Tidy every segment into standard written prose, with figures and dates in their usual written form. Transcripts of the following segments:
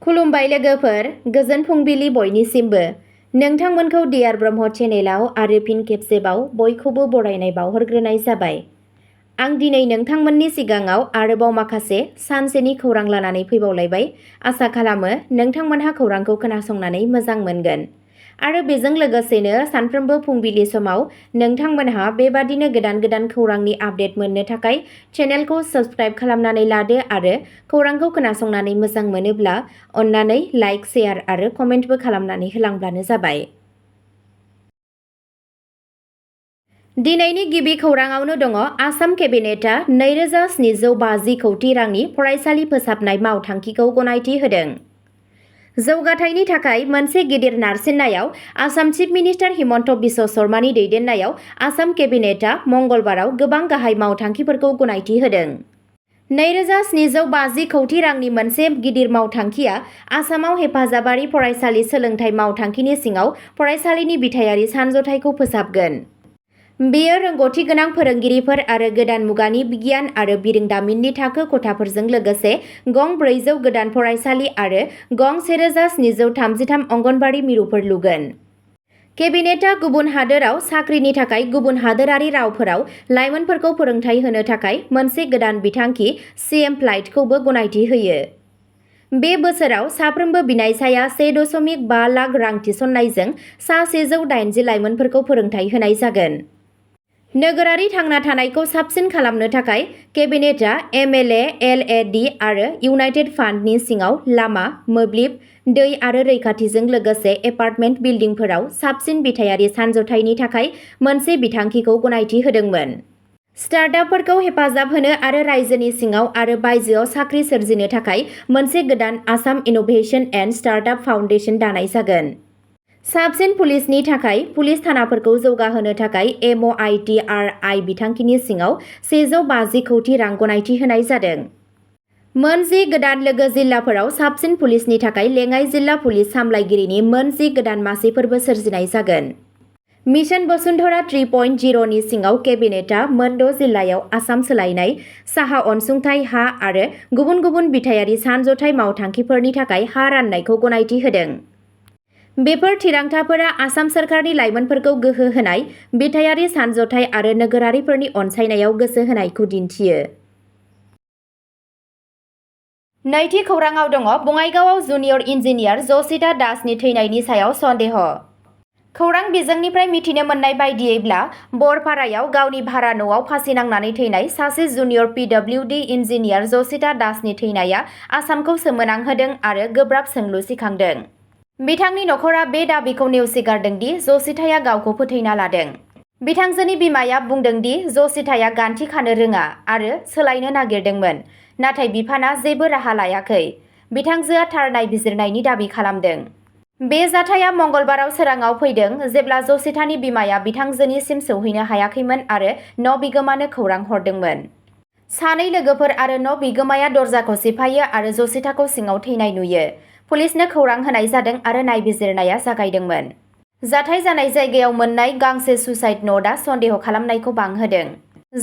खुलुमबाय लोगोफोर, गोजोन फुंबिलि बयनिसिमबो। नोंथांमोनखौ डियार ब्रह्म चेनेलाव आरो फिन खेबसेबाव बयखौबो बरायनाय बावहरग्रोनाय जाबाय। आं दिनै नोंथांमोननि सिगाङाव आरोबाव माखासे सानसेनि खौरां लानानै फैबावलायबाय। आसा खालामो नोंथांमोनहा खौरांखौ खोनासंनानै मोजां मोनगोन। आरो बेजों लोगोसेनो सानफ्रोमबो फुंबिलि समाव नोंथांमोनहा बेबादिनो गोदान गोदान खौरांनि आपडेट मोननो थाखाय चेनेलखौ साबस्क्राइब खालामनानै लादो आरो खौरांखौ खोनासंनानै मोजां मोनोब्ला अन्नानै लाइक, शेयार आरो कमेन्टबो खालामनानै होलांब्लानो जाबाय। दिनैनि गिबि खौराङावनो दङ आसाम केबिनेटआ 2750 कौटि रांनि फरायसालि फोसाबनाय मावथांखिखौ गनायथि होदों। जौगाथायनि थाखाय मोनसे गिदिर नारसिननायाव आसाम चिफ मिनिस्टार हिमन्त बिश्व शर्मानि दैदेननायाव आसाम केबिनेटआ मंगलबाराव गोबां गाहाय मावथांखिफोरखौ गनायथि होदों। 2750 कौटि रांनि मोनसे गिदिर मावथांखिया आसामाव हेफाजाबारि फरायसालि सोलोंथाइ मावथांखिनि सिङाव फरायसालिनि बिथायारि सानज'थायखौ फोसाबगोन। बेयो रोंग'थि गोनां फोरोंगिरिफोर आरो गोदान मुगानि बिगियान आरो बिरोंदामिननि थाखो खथाफोरजों लोगोसे गं 400 गोदान फरायसालि आरो गं 1733 अंगनबाड़ी मिरुफोर लुगोन। केबिनेटआ गुबुन हादोराव साख्रिनि थाखाय गुबुन हादोरारि रावफोराव लाइमोनफोरखौ फोरोंथाय होनो थाखाय मोनसे गोदान बिथांखि सीएम फ्लाइटखौबो गनायथि होयो। बे बोसोराव साफ्रोमबो बिनायसाया 1.5 लाख रां थिसननायजों सा 180 लाइमोनफोरखौ फोरोंथाय होनाय जागोन। नोगोरारि थांना थानायखौ साबसिन खालामनो थाखाय केबिनेटआ एमएलए, एलएडी आरो इउनाइटेड फान्डनि सिङाव लामा, मोब्लिब, दै आरो रैखाथिजों लोगोसे एपार्टमेन्ट बिल्डिंफोराव साबसिन बिथायारि सानज'थायनि थाखाय मोनसे बिथांखिखौ गनायथि होदोंमोन। स्टार्टआपफोरखौ हेफाजाब होनो आरो रायजोनि सिङाव आरो बायजोआव साख्रि सोरजिनो थाखाय मोनसे गोदान Assam innovation and startup foundation दानाय जागोन। साबसिन पुलिसनि थाखाय पुलिस थानाफोरखौ जौगाहोनो थाखाय एमअआइटिआरआइ बिथांखिनि सिङाव 150 कौटि रां गनायथि होनाय जादों। मोन 10 गोदान लोगो जिल्लाफोराव साबसिन पुलिसनि थाखाय लेङाइ जिल्ला पुलिस सामलायगिरिनि मोन 10 गोदान मासिफोरबो सोरजिनाय जागोन। मिशन बसुन्धरा 3.0 नि सिङाव केबिनेटआ मोन 6 जिल्लायाव आसाम सोलायनाय, साहा अनसुंथाइ हा आरो गुबुन गुबुन बिथायारि सानज'थाय मावथांखिफोरनि थाखाय हा राननायखौ गनायथि होदों। बेफोर थिरांथाफोरा आसाम सोरखारनि लाइमोनफोरखौ गोहो होनाय, बिथायारि सानज'थाय आरो नोगोरारिफोरनि अनसायनायाव गोसो होनायखौ दिन्थियो। नैथि खौराङाव दङ बङाइगावआव जुनियर इन्जिनियार जसिता दासनि थैनायनि सायाव सन्देह'। खौरां बिजोंनिफ्राय मिथिनो मोननाय बायदियैब्ला बरपारायाव गावनि भारा न'आव फासि नांनानै थैनाय सासे जुनियर पिडब्लिउडि इन्जिनियार जसिता दासनि थैनाया आसामखौ सोमोनांहोदों आरो गोब्राब सोंलु सिखांदों। बिथांनि नखरा बे दाबिखौ नेवसिगारदों दि जसिताया गावखौ फोथैना लादों। बिथांजोनि बिमाया बुंदों दि जसिताया गान्थि खानो रोङा आरो सोलायनो नागिरदोंमोन, नाथाय बिफाना जेबो राहा लायाखै। बिथांजोआ थार नायबिजिरनायनि दाबि खालामदों। बे जाथाया मंगलबाराव सोराङाव फैदों जेब्ला जसितानि बिमाया बिथांजोनिसिम सौहैनो हायाखैमोन आरो न' बिगोमानो खौरां हरदोंमोन। सानै लोगोफोर आरो न' बिगोमाया दरजाखौ सिफायो आरो जसिताखौ सिङाव थैनाय नुयो। पुलिसनो खौरां होनाय जादों आरो नायबिजिरनाया जागायदोंमोन। जाथाय जानाय जायगायाव मोननाय गांसे सुसाइड न'टआ सन्देह खालामनायखौ बांहोदों।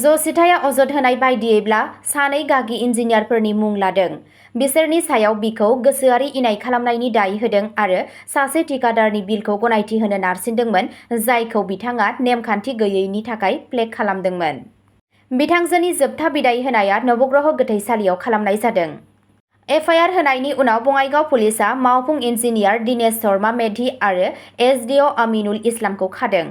जसिताया अजद होनाय बायदियैब्ला सानै गागि इन्जिनियारफोरनि मुं लादों। बिसोरनि सायाव बिखौ गोसोआरि इनाय खालामनायनि दाय होदों आरो सासे थिकादारनि बिलखौ गनायथि होनो नारसिनदोंमोन, जायखौ बिथाङा नेमखान्थि गैयैनि थाखाय फ्लेग खालामदोंमोन। बिथांजोनि जोबथा बिदाय होनाया नवग्रह गोथैसालियाव खालामनाय जादों। एफआइआर होनायनि उनाव बङाइगाव पुलिसआ मावफुं इन्जिनियार दिनेश शर्मा मेधि आरो एसडिअ आमिनुल इस्लामखौ खादों।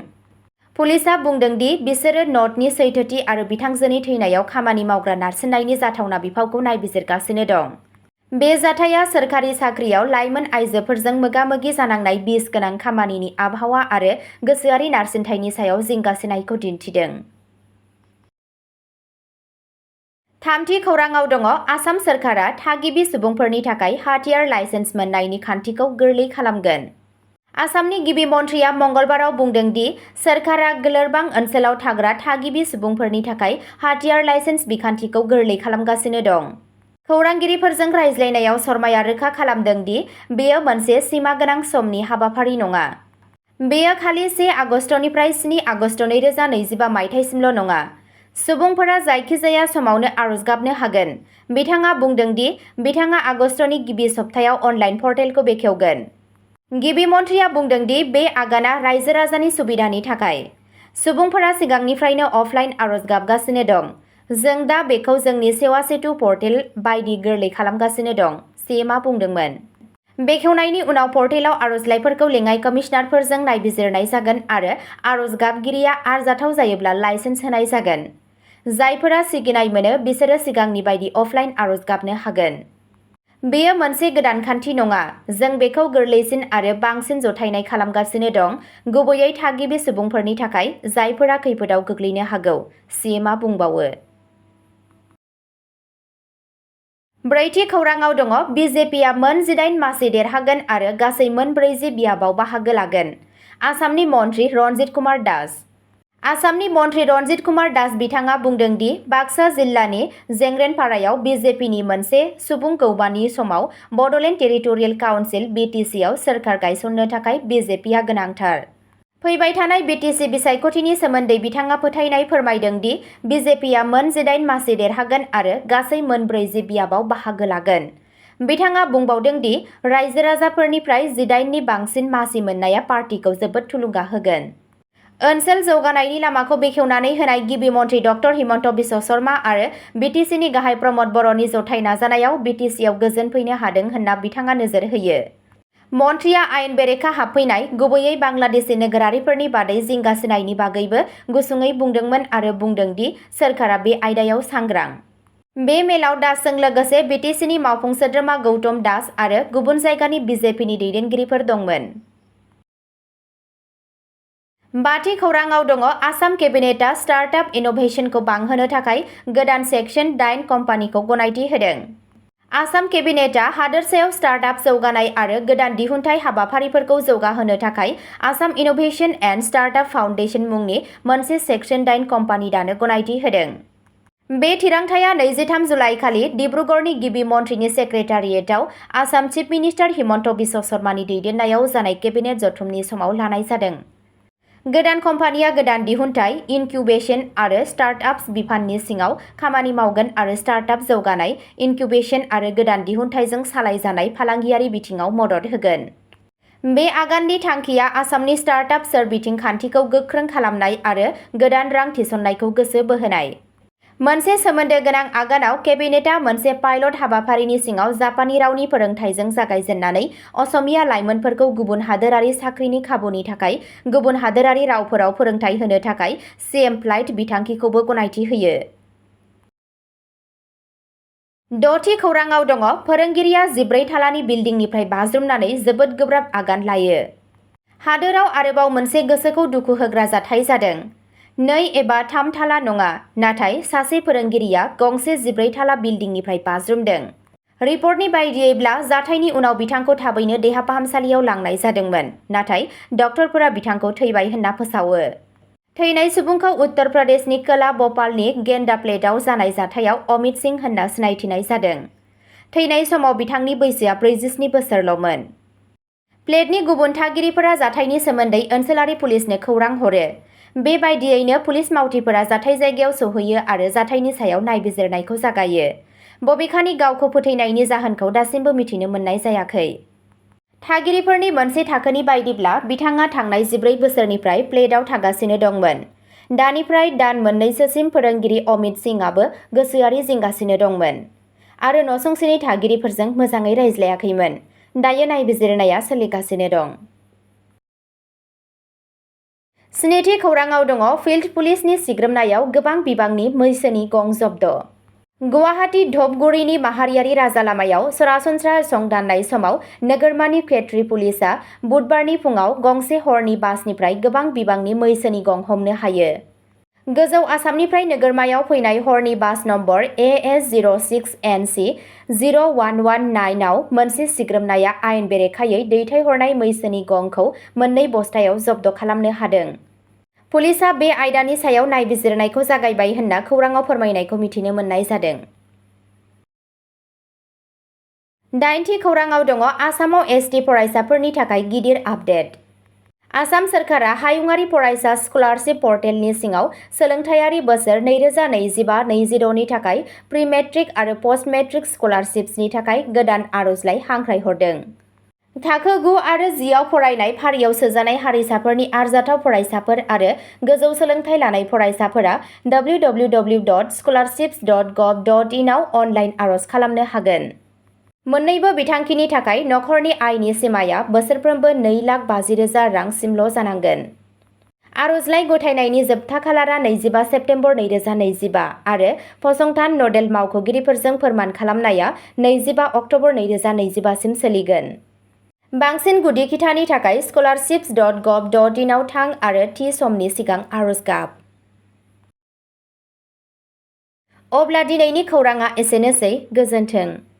पुलिसआ बुंदों दि बिसोरो नटनि सैथोथि आरो बिथांजोनि थैनायाव खामानि मावग्रा नारसिननायनि जाथावना बिफावखौ नायबिजिरगासिनो दं। बे जाथाया सोरखारि साख्रियाव लाइमोन आइजोफोरजों मोगा-मोगि जानांनाय बिस गोनां खामानिनि आबहावा आरो गोसोआरि नारसिनथायनि सायाव जिंगासिनायखौ दिन्थिदों। थामथि खौराङाव दङ आसाम सोरखारा थागिबि सुबुंफोरनि थाखाय हाथियार लाइसेन्स मोननायनि खान्थिखौ गोरलै खालामगोन। आसामनि गिबि मन्थ्रिया मंगलबाराव बुंदों दि सोरखारा लोरबां ओनसोलाव थाग्रा थागिबि सुबुंफोरनि थाखाय हाथियार लाइसेन्स बिखान्थिखौ गोरलै खालामगासिनो दं। खौरांगिरिफोरजों रायज्लायनायाव शर्माया रोखा खालामदों दि बेयो मोनसे सिमा गोनां समनि हाबाफारि नङा। बेयो खालि 1 आगस्तनिफ्राय 7 आगस्त 2025 मायथाइसिमल' नङा। सुबुंफोरा जायखिजाया समावनो आरज गाबनो हागोन। बिथाङा बुंदों दि बिथाङा आगस्तनि गिबि सप्तायाव अनलाइन पर्टेलखौ बेखेवगोन। गिबि मन्थ्रिया बुंदों दि बे आगाना रायजो-राजानि सुबिदानि थाखाय। सुबुंफोरा सिगांनिफ्रायनो अफलाइन आरज गाबगासिनो दं। जों दा बेखौ जोंनि सेवा सेतु पर्टेल बायदि गोरलै खालामगासिनो दं, सिएमआ बुंदोंमोन। बेखेवनायनि उनाव पर्टेलाव आर'जलाइफोरखौ लेङाइ कमिसनारफोरजों नायबिजिरनाय जागोन आरो आर'ज गाबगिरिया आरजाथाव जायोब्ला लाइसेन्स होनाय जागोन। जायफोरा सिगिनाय मोनो बिसोरो सिगांनि बायदि अफलाइन आर'ज गाबनो हागोन। बेयो मोनसे गोदान खान्थि नङा। जों बेखौ गोरलैसिन आरो बांसिन जथायनाय खालामगासिनो दं, गुबैयै थागिबि सुबुंफोरनि थाखाय जायफोरा खैफोदाव गोग्लैनो हागौ, सिएमआ बुंबावो। ब्रैथि खौरांआव दङ बिजेपिआ मोन 18 मासि देरहागोन आरो गासै मोन 40 बियाबाव बाहागो लागोन। आसामनि मन्थ्रि रन्जित कुमार दास। आसामनि मन्थ्रि रन्जित कुमार दास बिथाङा बुंदों दि बाक्सा जिल्लानि जेंग्रेनपारायाव बिजेपिनि मोनसे सुबुं गौबानि समाव बड'लेण्ड टेरिटरियेल काउन्सिल (बिटिसिआव सोरखार गायसननो थाखाय बिजेपिआ गोनांथार। फैबाय थानाय बिटिसि बिसायख'थिनि सोमोन्दै बिथाङा फोथायनाय फोरमायदों दि बिजेपिआ मोन 18 मासि देरहागोन आरो गासै मोन 40 बियाबाव बाहागो लागोन। बिथाङा बुंबावदों दि रायजो-राजाफोरनिफ्राय 18 नि बांसिन मासि मोननाया पार्टीखौ जोबोद थुलुंगा होगोन। ओनसोल जौगानायनि लामाखौ बेखेवनानै होनाय गिबि मन्थ्रि डक्टर हिमन्त बिश्व शर्मा आरो बिटिसिनि गाहाय प्रमद बर'नि जथाय नाजानायाव बिटिसिआव गोजोन फैनो हादों होनना बिथाङा नोजोर होयो। मन्थ्रिया आयेन बेरेखा हाबफैनाय, गुबैयै बांलादेशि नोगोरारिफोरनि बादै जिंगासिनायनि बागैबो गुसुङै बुंदोंमोन आरो बुंदों दि सोरखारा बे आयदायाव सांग्रां। बे मेलाव दासजों लोगोसे बिटिसिनि मावफुं सोद्रोमा गौतम दास आरो गुबुन जायगानि बिजेपिनि दैदेनगिरिफोर दंमोन। बाथि खौरांआव दङ आसाम केबिनेटआ स्टार्टआप इनोभेशनखौ बांहोनो थाखाय गोदान सेक्सन 8 कम्पानिखौ गनायथि होदों। आसाम केबिनेटआ हादोरसायाव स्टार्टआप जौगानाय आरो गोदान दिहुनथाय हाबाफारिफोरखौ जौगाहोनो थाखाय Assam innovation and startup foundation मुंनि मोनसे सेक्सन 8 कम्पानि दानो गनायथि होदों। बे थिरांथाया 23 जुलाइ खालि डिब्रुगड़नि गिबि मन्थ्रिनि सेक्रेटारियेटआव आसाम चिफ मिनिस्टार हिमन्त बिश्व शर्मानि दैदेननायाव जानाय केबिनेट जथुमनि समाव लानाय जादों। गोदान कम्पानिया गोदान दिहुनथाय, इनकिउबेशन आरो स्टार्टआप्स बिफाननि सिङाव खामानि मावगोन आरो स्टार्टआप जौगानाय, इनकिउबेशन आरो गोदान दिहुनथायजों सालायजानाय फालांगियारि बिथिङाव मदद होगोन। बे आगाननि थांखिया आसामनि स्टार्टआप सोरबिथिं खान्थिखौ गोख्रों खालामनाय आरो गोदान रां थिसननायखौ गोसो बोहोनाय। मोनसे सोमोन्दो गोनां आगानाव केबिनेटआ मोनसे पाइलट हाबाफारिनि सिङाव जापानी रावनि फोरोंथायजों जागायजेन्नानै असमिया लाइमोनफोरखौ गुबुन हादोरारि साख्रिनि खाबुनि थाखाय गुबुन हादोरारि रावफोराव फोरोंथाय होनो थाखाय सिएमप्लाइड बिथांखिखौबो गनायथि होयो। द'थि खौरांआव दङ फोरोंगिरिया 14 थालानि बिल्डिंनिफ्राय बाज्रुमनानै जोबोद गोब्राब आगान लायो। हादोराव आरोबाव मोनसे गोसोखौ दुखु होग्रा जाथाय जादों। 2 एबा 3 थाला नङा, नाथाय सासे फोरोंगिरिया गंसे 14 थाला बिल्डिंनिफ्राय बाज्रुमदों। रिपर्टनि बायदियैब्ला जाथायनि उनाव बिथांखौ थाबैनो देहा फाहामसालियाव लांनाय जादोंमोन, नाथाय डक्टरफोरा बिथांखौ थैबाय होनना फोसावो। थैनाय सुबुंखौ उत्तर प्रदेशनि खोला भ'पालनि गेन्डाप्लेटआव जानाय जाथायाव अमित सिंह होनना सिनायथिनाय जादों। थैनाय समाव बिथांनि बैसोआ 47 बोसोरल'मोन। प्लेटनि गुबुन थागिरिफोरा जाथायनि सोमोन्दै ओनसोलारि पुलिसनो खौरां हरो। बेबायदियैनो पुलिस मावथिफोरा जाथाय जायगायाव सौहैयो आरो जाथायनि सायाव नायबिजिरनायखौ जागायो। बबेखानि गावखौ फोथैनायनि जाहोनखौ दासिमबो मिथिनो मोननाय जायाखै। थागिरिफोरनि मोनसे थाखोनि बायदिब्ला बिथाङा थांनाय 14 बोसोरनिफ्राय प्लेटआव थागासिनो दंमोन। दानिफ्राय दान मोननैसोसिम फोरोंगिरि अमित सिंहआबो गोसोआरि जिंगासिनो दंमोन आरो नसुंसेनि थागिरिफोरजों मोजाङै रायज्लायाखैमोन। दायो नायबिजिरनाया सोलिगासिनो दं। स्निथि खौरांआव दङ फिल्ड पुलिसनि सिग्रोमनायाव गोबां बिबांनि मैसोनि गं जब्द'। गुवाहाटी धबगुरिनि माहारियारि राजा लामायाव सरासनस्रा संदाननाय समाव नोगोरमानि खेत्री पुलिसआ बुधबारनि फुङाव गंसे हरनि बासनिफ्राय गोबां बिबांनि मैसोनि गं हमनो हायो। गोजौ आसामनिफ्राय नोगोरमायाव फैनाय हरनि बास नम्बर AS06NC 0119 आव मोनसे सिग्रोमनाया आयेन बेरेखायै दैथायहरनाय मैसोनि गंखौ 2 बस्थायाव जब्द' खालामनो हादों। पुलिसआ बे आयदानि सायाव नायबिजिरनायखौ जागायबाय होनना खौरांआव फोरमायनायखौ मिथिनो मोननाय जादों। 8थि खौरांआव दङ आसामाव एसटि फरायसाफोरनि थाखाय गिदिर आपडेट। आसाम सोरखारा हायुङारि फरायसा स्कलारशिप पर्टेलनि सिङाव सोलोंथायारि बोसोर 2025-26 नि थाखाय प्रि मेट्रिक आरो पस्ट मेट्रिक स्कलारशिप्सनि थाखाय गोदान आर'जलाइ हांख्रायहरदों। थाखो 9 आरो 10 आव फरायनाय फारियाव सोजानाय हारिसाफोरनि आरजाथाव फरायसाफोर आरो गोजौ सोलोंथाइ लानाय फरायसाफोरा www.scholarships.gov.in आव अनलाइन आर'ज खालामनो हागोन। मोन्नैबो बिथांखिनि थाखाय नखरनि आयनि सीमाया बोसोरफ्रोमबो 2,50,000 रांसिमल' जानांगोन। आर'जलाइ गथायनायनि जोबथा खालारा 25 सेप्तेम्बर 2025 आरो फसंथान नडेल मावख'गिरिफोरजों फोरमान खालामनाया 25 अक्ट'बर 2025 सिम सोलिगोन। बांसिन गुदि खिथानि थाखाय scholarships.gov.in आव थां आरो थि समनि सिगां आर'ज गाब। अब्ला दिनैनि खौरांआ एसेनोसै, गोजोन्थों।